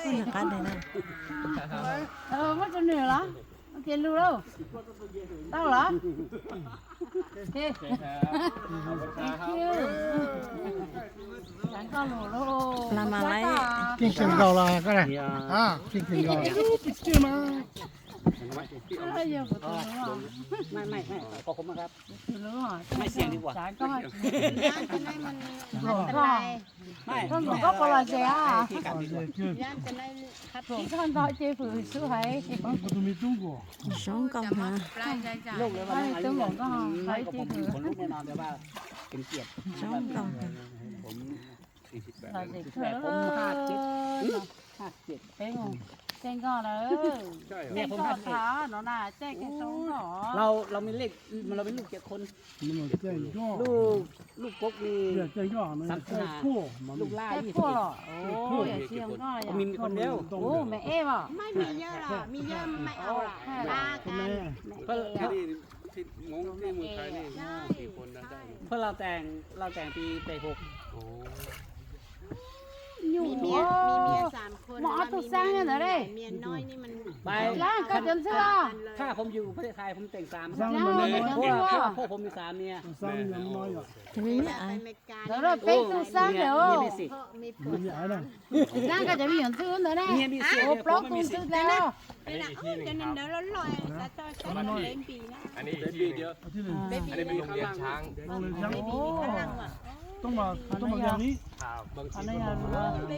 Nws qab deg na. Muab rau nws los? Ua ke lug lauj. Tau los? Las mas laib. Chương trình rồi là cái này. À, chương trình rồi. Không có có los ze á? Ib qho nto ces fwm xwb hais. Zoo nkauj heev. Twb npaum nkauj hais ces fwm. Zoo nkauj heev. Los ze kawg. Peb mus caij nkoj lawm. Caij nkoj thaum no na, caij kiag tau nkoj. Lub koj mi, lub laj, caij puaj los. Yog tsis nkoj, me ej os. Phoj laus teem, laus teem pis pem hum. Nyuj, muaj ob tug xaab nyob ntawd ne. Lawv koj cov ntxwg os. Thaj phoom yug phooj ywg Thaib phoom teem xaam. Phooj phoom yug xaam niag. Ntawd peb tug xaab ntawd os. Xaab koj cov me nyuam ntxwg ntawd ne. Ua plaub tug ntxwg ntawd.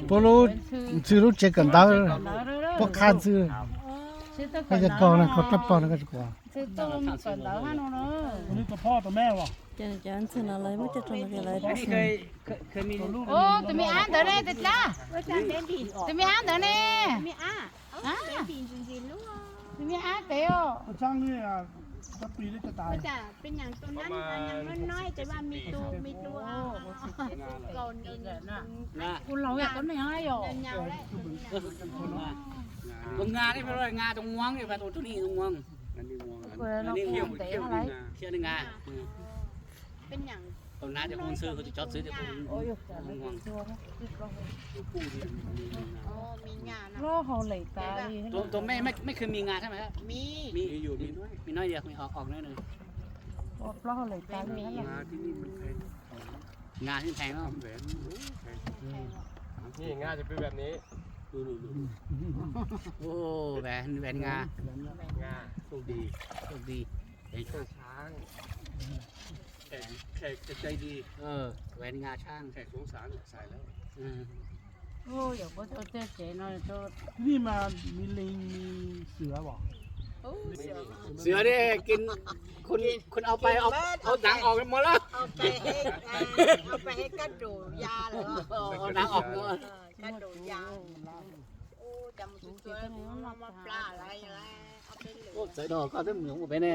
Puab lub ntxwg lub tsev kawm ntawv, puab qha ntxwg. Koj cov koj na, koj tab pog na, koj tsis pom. Cov ntxwg no lawv muab coj rau no lawv. Tus me ab ntawd ne, tus dlaab? Tus me ab ntawd ne. Tus me ab pem os. Kuv laus yam tuab neeg yom. Tus nga ne, nga tus muam, tus ni tus muam. Thiab nga. Tus na cov kuv ntxhw, kuv cov txwv cov kuv. Plaub hau lem tas li. Tus mej mej khwv mis nga thiab mas? Mis, mis nob yog mis hom os na. Plaub hau lem tas li. Nga thiab pheej no. Ngaจะเป็นแบบนี้. Ven nga. Ven nga. Ven nga tshaj. Xiv ne, kis khun au pais au daav os mas lawm. Au daav os. Txawv no koj twb mus ua pem ne.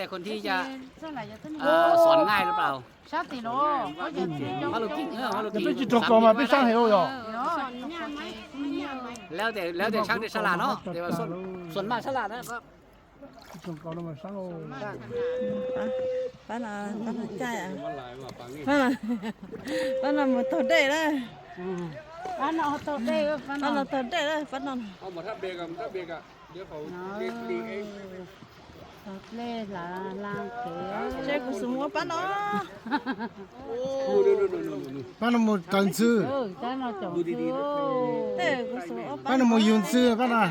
แต่คนที่จะ เอ่อ สอนง่ายหรือเปล่า Peb tsis raug kom mas peb sab heev yog. แล้วแต่ แล้วแต่ช่างที่ฉลาดเนาะ แต่ว่าส่วน ส่วนมากฉลาดนะ Pab no, pab no caij, pab no mus taug dej lawm. Pab no taug dej lawm, pab no. Seb kuv xub mus ua pab no. Pab no mus kawm ntxwv. Pab no mus yug ntxwv pab no.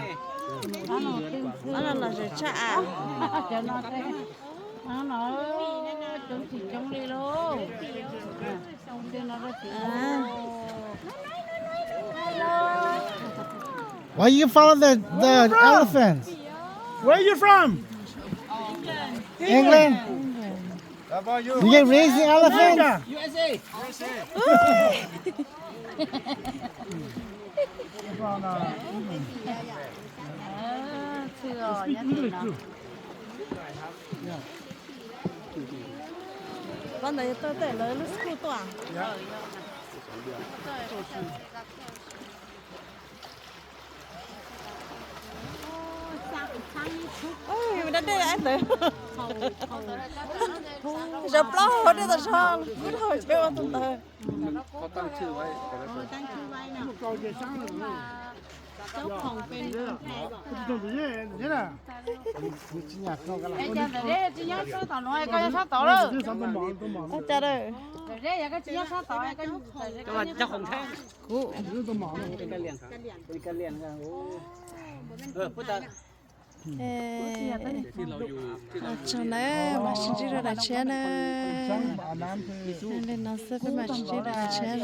Pab no los zem tshaj a. Why you follow the, the elephants? Where you from? England? You get raised in elephants? U S A. Pab ntawd yog tuaj tej lawv lub school tuaj. Ua dab dej ntawd. Zaum plaub hau dej tau zog, kub dhau tsev ua tus ntawd. Ntawm deb tsis nyob sab tod no, koj nyob sab tod lawm. Ua cas lawm? Ntawm deb yog koj tsis nyob sab tod, kuv tsaug nawb, mam sib ntsib rau daim tshiab na. Li no xwb peb mam sib ntsib rau daim tshiab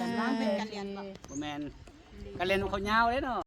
na.